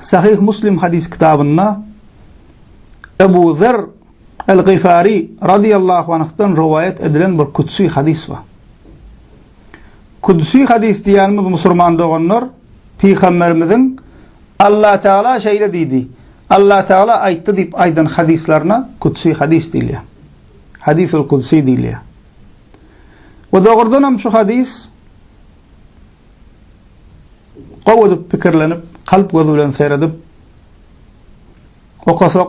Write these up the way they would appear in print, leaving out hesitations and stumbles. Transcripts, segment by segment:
Sahyh Muslim hadis kitabynda Ebu Zer El-Gyfari radiyallahu anhdan rowaýat edilen bir kudsi hadis bar. Kudsi hadis diýenimiz musurman doganlar Pygamberimiziň Allah Teala şeýle diýdi, Allah Teala aýtdy diýip aýdan hadyslaryna kudsi hadis diýilýär. Hadisul kudsi diýilýär. We dogrudan hem şu hadis gowy edip pikirlenip, kalp gözi bilen seredip okasak,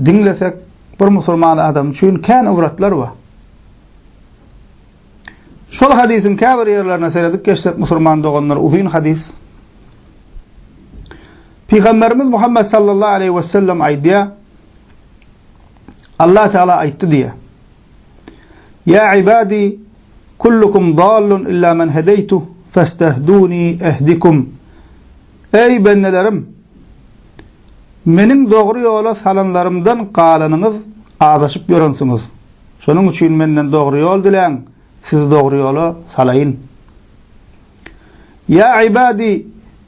diňlesek bir musulman adam üçin kän ybratlar bar. Şol hadysyň käbir ýerlerine seredip geçsek musulman doganlar uzyn hadys. Pygamberimiz Muhammed sallallahu aleyhi ve sellem aýdýar. Allah Teala aýtdy diýýär. Ya ibadi kullukum dallun illa men hedeytu fastahduni ehdikum. Ey bendelerim meniň dogry ýola salanlarymdan galanyňyz azaşyp ýörensiňiz. Şonuň üçin menden dogry ýol diläň, sizi dogry ýola salaýyn. Ýa ibadi,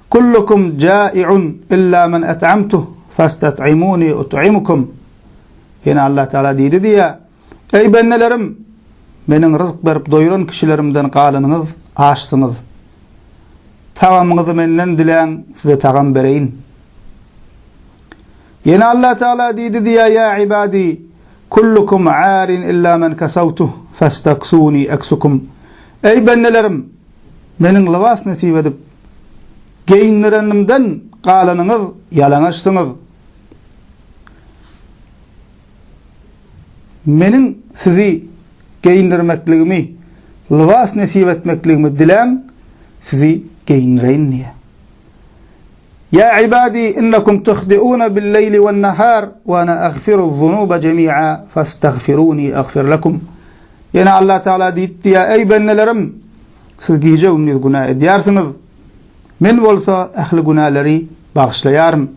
kullukum jai'un illa men et'amtuh, fastat'imuni ut'imukum. Ýene Allah Teala diýdi diýýär, Eý bendelerim, meniň ryzk berip doýuran kişilerimden galanyňyz açsyňyz. Tagamyňyzy menden diläň, size tagam bereýin. Ýene Allah Teala diýdi diýýär, Ýa ibadi, kullukum arin illa men kasawtuh, fastaksuni aksukum. Eý bendelerim, meniň lybas nesip edip, geýindirenimden galanyňyz ýalaňaçsyňyz. Meniň sizi geýindirmekligimi, lybas nesip etmekligimi diläň, sizi geýindireýin diýýär. Ýa ibadi innekum tuhdiuna bil-leýli wen-nahar we ana agfiru-zunuba jemi'a fastagfiruni agfir lekum. Ýene Allah Teala diýipdi, ýa eý bendelerim, siz gije-gündiz günä edýärsiňiz. Men bolsa ähli günäleri bagyşlaýaryn.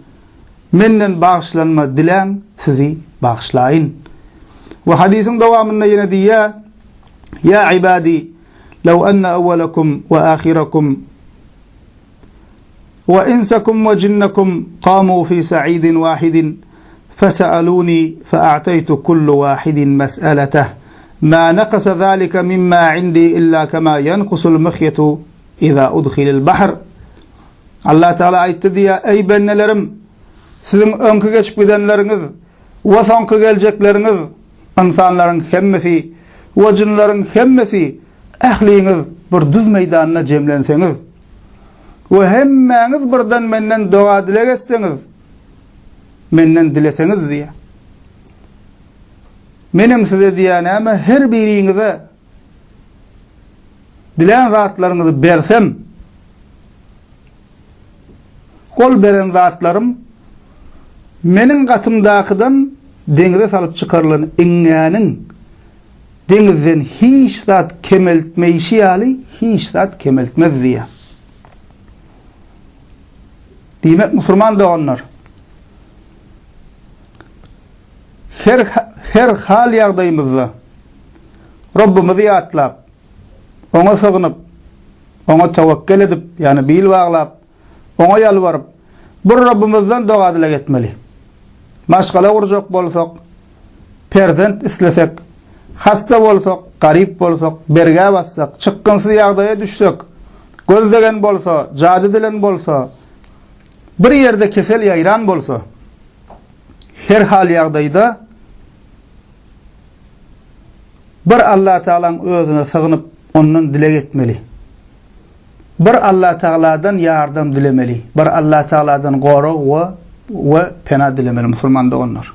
Menden bagyşlanma diläň, sizi bagyşlaýyn. We hadysyň dowamynda ýene diýýär, Ýa ibadi, law anna awwalakum we ahirakum We insakum we jinnakum kamu fi sa'idin wahidin fesealuni fea'taytu kullu wahidin mes'aleteh ma nakasa zalika mimma indi illa kema yenkusul mihyetu iza udhilel bahr. Allah Teala aýtdy diýýär, Eý bendelerim, siziň öňki geçip gidenleriňiz we soňky geljekleriňiz, ynsanlaryň hemmesi we jynlaryň hemmesi ähliňiz bir düz meýdanda jemlenseňiz we hemmäňiz birden menden doga-dileg etseňiz, menden dileseňiz diýýär. Menem size diýýär näme, her biriňize dilän zatlaryňyzy bersem, ol beren zatlarym meniň gatymdakydan deňize salyp çykarylan iňňäniň Deňizden hiç zat kemeltmeýşi ýaly hiç zat kemeltmez diýýär. Diýmek musurman doganlar her her hal ýagdaýymyzda Rabbimizi ýatlap, oňa sygynyp, oňa tewekkel edip, ýagny bil baglap, Oňa ýalbaryp, bir Rabbymyzdan doga-dileg etmeli. Maşgala gurjak bolsak, perzent islesek, hassa bolsak, garyp bolsak, bergä batsak, çykgynsyz ýagdaýa düşsek, göz degen bolsa, jady edilen bolsa, bir ýerde kesel ýaýran bolsa, her hal ýagdaýda bir Allatagalaň özüne sygynyp, ondan dileg etmeli. Bir Allatagaladan ýardam dilemeli. Bir Allatagaladan gorag we we pena dilemeli musulman doganlar.